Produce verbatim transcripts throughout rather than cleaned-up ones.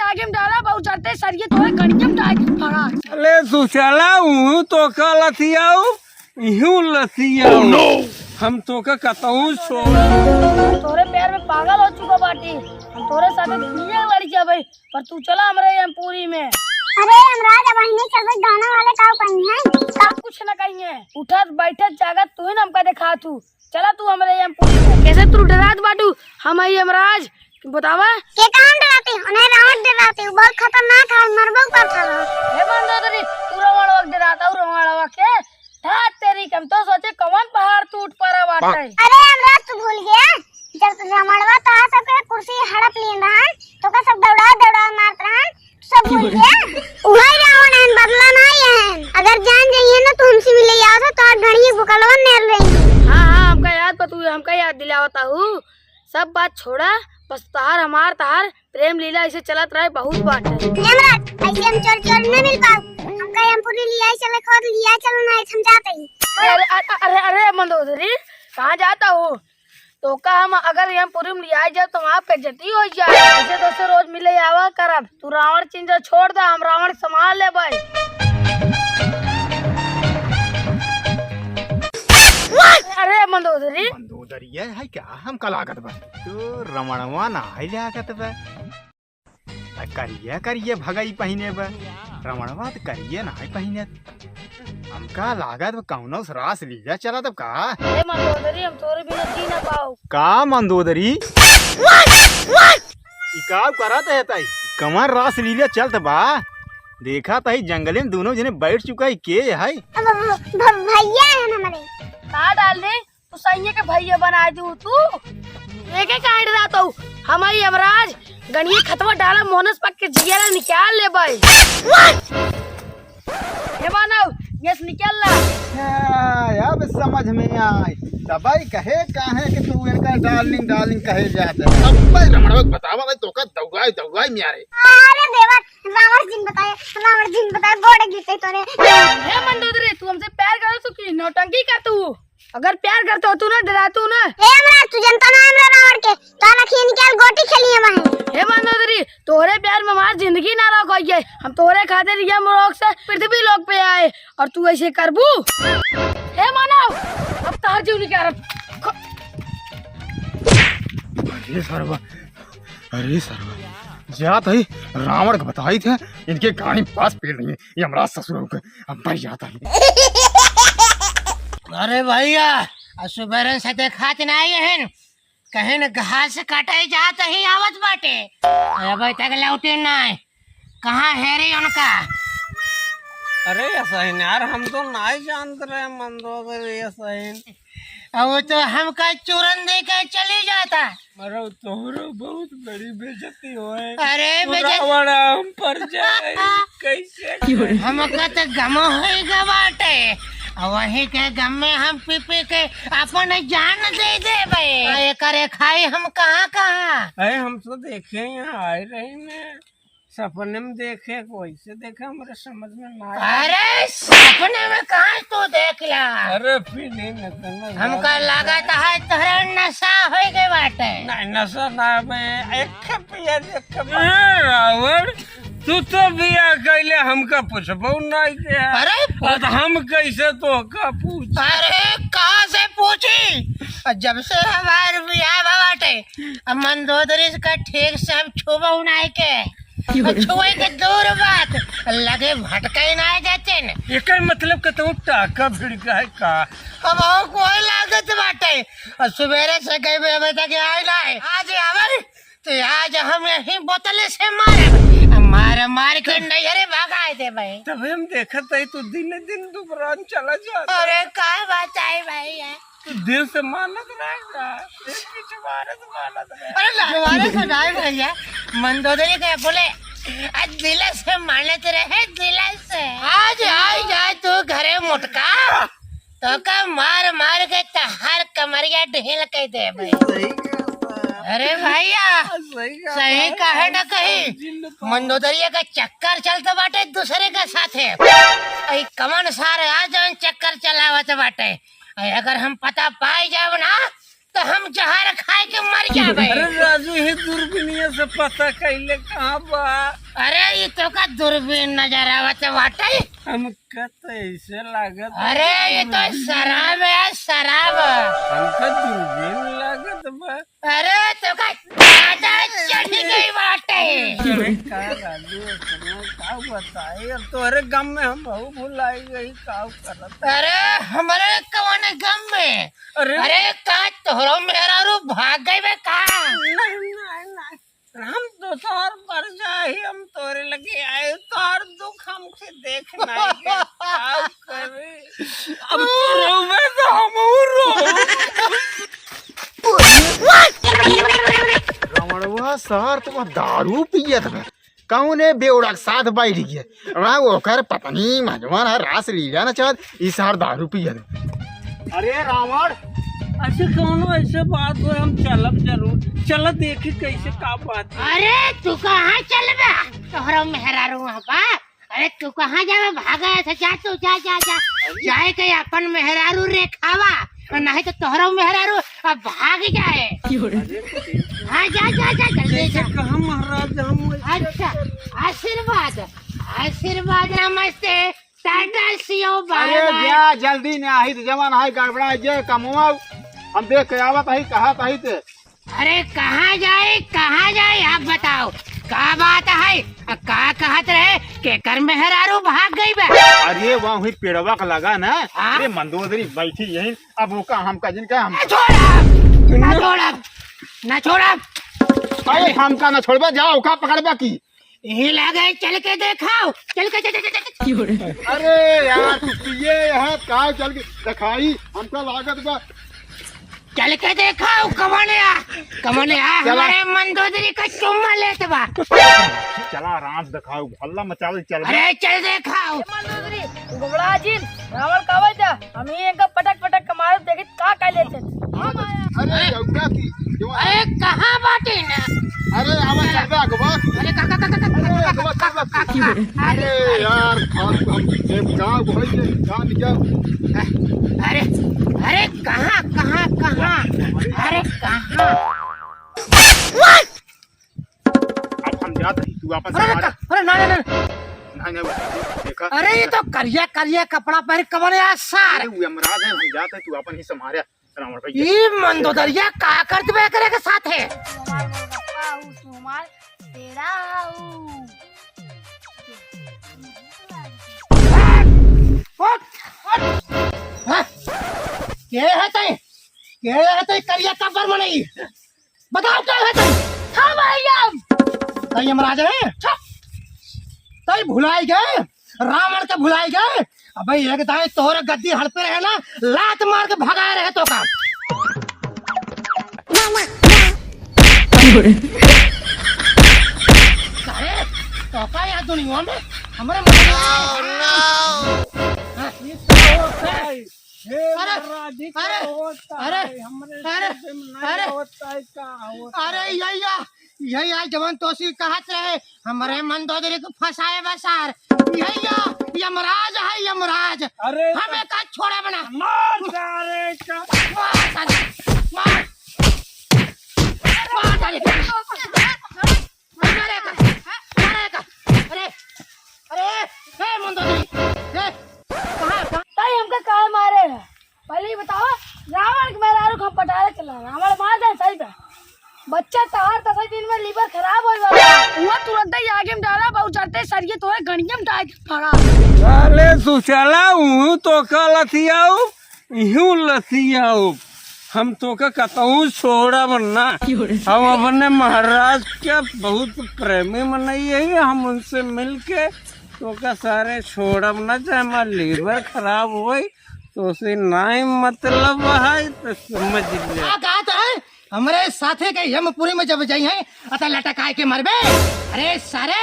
आगे में डाला, बहुत जरते सरिये तोरे गड़िया में डाल के फड़ा। अरे सुशाला, ऊहू तोका लसियाऊ, इहू लसियाऊ। Oh, no! हम तोका कतहूँ छोड़ा। हम तोरे प्यार में पागल हो चुका बाटी। हम तोरे साथे दुनिया लड़ जाबे, पर तू चला हमरे यमपुरी में। अरे यमराज, अब अहिने चलबे, गाना वाले का कहीं है? सब कुछ न कहीं है। उठत बैठत जागत तू ही न हमका देखा तू। चला तू हमरे यमपुरी में। कैसे तू डरात बाटू? हम हई यमराज, बतावा। के कहाँ डराते? उन्हें रावण डराते, वो बहुत खतरनाक है, मरबो करता रहो। हे मंदोदरी, तू रावण वक्त डराता हूँ, रावण वक्त के? हाँ तेरी, हम तो सोचे कौन पहाड़ टूट पड़ा बाटे। अरे यमराज, तू भूल गया? जब रावणवा तोहार सबके कुर्सी हड़प लिए रहन, तो का सब दौड़ा दौड़ा मारत रहन, सब भूल गया? उहई रावण हन, बदला नाई हन। अगर जान जाइए ना तो हमसे मिले आओ तो तोहार ढड़िए बुकलवा नेर लेंगे। हाँ, हाँ, हमका याद बा, तू हमका याद दिलावता हूँ। सब बात छोड़ा, बस तहार हमार तहार प्रेम लीला ऐसे चलत रहे, बहुत बात है। यमराज, ऐसे हम चोर चोर न मिल पाओ। हमका यमपुरी लिया चले, खुद लिया चलो ना, हम जाते ही। अरे, अरे, अरे, अरे, मंदोदरी, कहाँ जाता हो? तो का हम अगर यमपुरी में लिया जाए तो वहाँ पे बेइज्जती हो जाए। ऐसे तो से रोज मिले आवा करब। तू रावण चिंता छोड़ दे, हम रावण संभाल ले भाई। अरे मंदोदरी। मंदोदरी है, है क्या? हमका लागत बा। तो रमणवा ना है लागत बा। आ करिया करिया भगई पहिने बा। रमणवा त करिया ना है पहिने। हमका लागत बा कौनो रास लीला चलत बा का? ए मंदोदरी, हम तोरे बिना जी ना पाओ। का मंदोदरी? ई का करत है ताई? कमर रास लीला चलत बा। देखा ताई जंगले में दोनों जने बैठ चुका है, के है? भ-, भ-, भ-, भैया है हमारे। का डाल दे? तू सैये के भैया बना दू तू। एके काहे डरात हऊ? हम हई यमराज, गणिये खतवा डाला मोहनस पक के जियरा निकाल ले भाई। हे मानव, गैस निकाल ला। हाँ, अब समझ में आए। तबई कहे काहे कि तू इनका डार्लिंग, डार्लिंग कहे जात है। अब भाई रमणवा के बतावा भाई, तोका दौड़ाई, दौड़ाई में आ रहे। अरे देवा, रावण जिन बताए, रावण जिन बताए, गोड़ गिरते तोरे। हे मंदोदरी, तू हमसे प्यार करो तू की नौटंकी कर तू? अगर प्यार करते हो तू ना, डरातू ना। हे हमरा, तू जनता ना हमरा रावण के, तो रखिए निकाल गोटी खेलिए वहीं। हे मंदोदरी, तोहरे प्यार में हमार जिंदगी ना रोक होइए। हम तोहरे खातिर यमलोक से पृथ्वी लोक पे आए और तू ऐसे करबू? हे मानव, अब तहार जीव निकाल। अरे सरवा, अरे सरवा, जात ही रावण के बताई थे, इनके गाड़ी पास पेड़ नहीं है, यमराज ससुर के, अब मर जाता है। अरे भैया, आ सुबेरे से देखात नाई हन, कहीं न घास काटे जात ही आवत बाटे, अबे तक लौटे नाई। कहाँ हेरी उनका? अरे असहिन यार, हम तो नाई जानत रहे मंदोदरी असहिन। अब वो तो हमका चूरन दे के चली जाता। अरे तोहरो बहुत बड़ी बेइज्जती होए। अरे तू बेइज्जत- रावण हम पर जाए, कैसे करे? हमका तो गम होइगा बाटे। आ वही के गम में हम पी पी के अपन जान दे देबे। आ एकरे खाई हम कहाँ कहाँ? अरे हम तो देखे यहाँ आए रही ने। सपने में देखे, कैसे देखे, हमरे समझ में ना आया। अरे, सपने में कहाँ तू देख ला? अरे, फिर नहीं, नहीं, नहीं, हमका नहीं। लागत है तोहरे नशा होई गए बाटे। नहीं, नशा ना बे, एक पिया, एक ए, रावण, तू तो बियाह कैले, हमका पूछबो नहीं के। अरे, और हम कैसे तोहका पूछ? अरे, कहाँ से पूछी? और जब से हमार बियाह बा बाटे, अब मंदोदरी का ठीक से हम छुबो नहीं के। और छुए के दूर बात, लगे भटकाई ना जाते न। एकर मतलब कतहु टाका भिड़ गए का? अब और कोई लागत बाटे। और सुबेरे से गए बे अबे तक आए ना है। आज आवे तो आज हम यही बोतले से मारे। मार मार के नैहरे भगाए देबे। तबे हम देखत है तू दिन दिन दुबरान चला जाता। अरे का बताई भैया? तू दिल से मानत रहेगा, एक पिछवाड़े से मानत रहे। अरे पिछवाड़े से नहीं भैया, मंदोदरी के बोले, आज दिल से मानत रहे, दिल से। आज आई जाए तू घरे मोटका, तोका मार मार के तहार कमरिया ढील कर देबे। सही कहा। अरे भैया, सही कहा। सही कहे न कही, मंदोदरिया का चक्कर चलत बाटे दूसरे के साथे। ई कमन सारे आ जौन चक्कर चलावत बाटे। अरे अगर हम पता पाई जाब ना, तो हम जहर खाए के मर जाबे। अरे राजू, ही दूरबीनिया से पता कइले कहाँ बा? अरे, ई तोका दूरबीन नजर आवत बाटे? हमका तो ऐसे लागत अरे, ई तो शराब है, शराब। हमका दूरबीन लागत बा। अरे, तोका ज्यादा चढ़ गई बाटे। अरे, का राजू, इतना का बताई? अब तोहरे गम में हम बहुत भुलाई गई, का करत? अरे, हमरे कौन गम में? अरे। अरे, का तोहरो मेहरारू भाग गई बे का? नहीं, नहीं, नहीं। हम तो तोहर पर जाही, हम तोरे लगे आए, तोहर दुख हमसे देख नहीं के, का करे? अब तू रोवे तो हम रो। रावणवा सार, तुम दारू पियत बा। कौने बेवड़ा के साथ बैठ गया? वहाँ ओकर पत्नी मजवन है, रास लीला नचावत, ई सार दारू पियत। अरे रावण, ऐसे कौनो ऐसे बात हो, हम चलब जरूर। चल देखी कैसे का बात है। अरे तू कहाँ चलबा? तोहरा मेहरारू वहाँ बा। अरे तू कहाँ जाबे? भागा ऐसे, जा तू, जा, जा, जा। जाए के अपन मेहरारू रेखावा, और नहीं तो तोहरा मेहरारू अब भाग जाए। हाँ, जा, जा, जा, जल्दी कैसे जा। कहा महाराज, हम अच्छा, आशीर्वाद, आशीर्वाद, नमस्ते, टाटा, see you, bye, अरे bye। जा, जल्दी नहीं, आई तो जवान है, गड़बड़ा जे कमवा, हम देख के आवत है, कहा तो है ते। अरे कहाँ जाए, कहाँ जाए, आप बताओ, का बात है? आ, का कहत रहे, केकर मेहरारू भाग गई बा? अरे वहाँ हुई पेड़वा का लगा ना, हाँ? अरे मंदोदरी बैठी यहीं, अब ओका हमका जिनका हम ना छोड़ा, ना छोड़ा, ना छोड़ा। अरे हमका ना छोड़बा, जाओ, ओका पकड़बा की? यही लगे, चल के देखाओ, चल के, चल, चल, चल, चल। अरे यार, तू पिए यहाँ का चल के देखाई, हमका लागत बा। चल के देखाओ, कवन आ, कवन आ, चला। हमारे मंदोदरी का चुम्मा लेत बा। चला, आराम से देखाओ, हल्ला मचावे, चल। अरे, चल देखाओ। ए मंदोदरी, तू घबरा जिन, रावण का वजह, हम ही इनका पटक पटक के मारब, देखी का कर लेते। अरे, रउआ की, जो अरे, कहाँ बाटे ना? अरे, आवा, चल बे, अगवा। अरे, का, का, अरे, अगवा, चल बे, चल बे। अरे, यार, फालतू हम, ये का, वही के, का निकल? अरे, अरे, कहाँ, कहाँ, कहाँ? अरे, कहाँ? अब हम जात हई, तू वापस अरे, हमारे का, अरे, ना, ना, ना। नहीं, नहीं, देखा। अरे, ये तो करिया, करिया कपड़ा पहन के कवन है यार, सार? अरे, वो यमराज है, हम जात हई, तू अपन ही संभारे, रावण भैया। ई मंदोदरिया का करत बे एकरे के साथ है? हमार बप्पा हऊ, तू हमार तेरा हऊ। उठ, उठ। हाँ? के है तै? के है तै करिया कपड़ा मनई? बताओ का है तै? हम आइम। तै यमराज है? छुप। तै भुलाई गए? रावण के भुलाई गए? अबे एक दाएं तोहरे गद्दी हड़पे रहे ना, लात मार के भगाए रहे तोका। अरे, तोका यार दुनिया में हमरे मदद हाँ, ये तो होता है। हे अरे, महाराज, ये अरे, का होता अरे, है? हमरे अरे, समझ में नहीं अरे, होता है, का होता अरे, है? यही या, यही या, जवन तोसी कहत रहे, हमरे मंदोदरी के फंसाए बा सार। यही या, यमराज है, यमराज। अरे, हमें का छोड़े बना। मार सारे का। मार सारे, मार। मार सारे। मारे का, मारे का। अरे, अरे, ए, मंदोदरी, ए, कहाँ, कहाँ? ताई हमका काहे मारे है? पहले ही बताओ, रावण के मेहरारू को हम पटारे चला, रावण मार दे सही पे। बच्चा तहार दसई दिन में liver खराब हो गया। वो तुरंत ही आगे में डाला, बहुत चढ़ते सरिये तोरे गणिये में डाल के पड़ा। साले सुशाला, ऊँ तो का लतियाऊ, इहू लतियाऊ। हम तोका कतहूँ छोड़ब ना। हम अपने महाराज के बहुत प्रेमी मनई है, हम उनसे मिलके तोका सारे छोड़ब ना, चाहे हमार liver खराब होई, तोसे नाई मतलब है, तो समझ ले। का कहत है? हमरे साथे के यमपुरी में जब जाई है, अत लटकाए के मरबे। अरे सारे,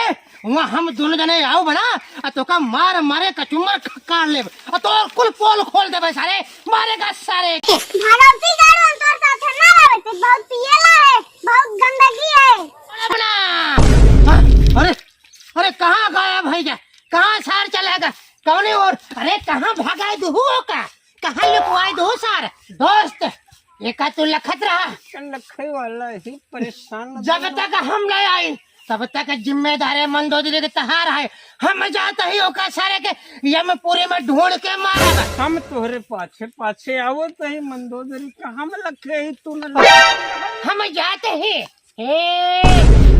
वहाँ हम दोनों जने आओ बना, आ तोका मार मारे कचुमर क-, काट लेब, आ तोर कुल पोल खोल देबे सारे, मारेगा सारे। भगवती गाड़ू हम तोर साथे ना रहबे, तू बहुत पिएला है, बहुत गंदगी है। अपना, हाँ, अरे, अरे कहाँ गायब है जा, कहाँ सार चला गया, कौने ओर, अरे कहाँ भगाए दुहू हो का, कहाँ लुकवाए दुहू सार, दोस्त, ये का तू लखत रहा? लखे वाला ही परेशान जब तक हम नहीं आई, तब तक जिम्मेदारी मंदोदरी के तहार है। हम जात ही ओका सारे के यमपुरी में ढूंढ के मारब। हम तोहरे पाछे पाछे आवत ही मंदोदरी का, हम लखे ही तू न लखे। हम जात ही। हे।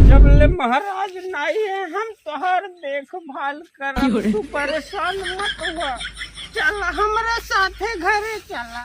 जब ले महाराज नाई है, हम तोहार देखभाल करब, तू परेशान मत हुआ। चल हमरे साथे घरे चला।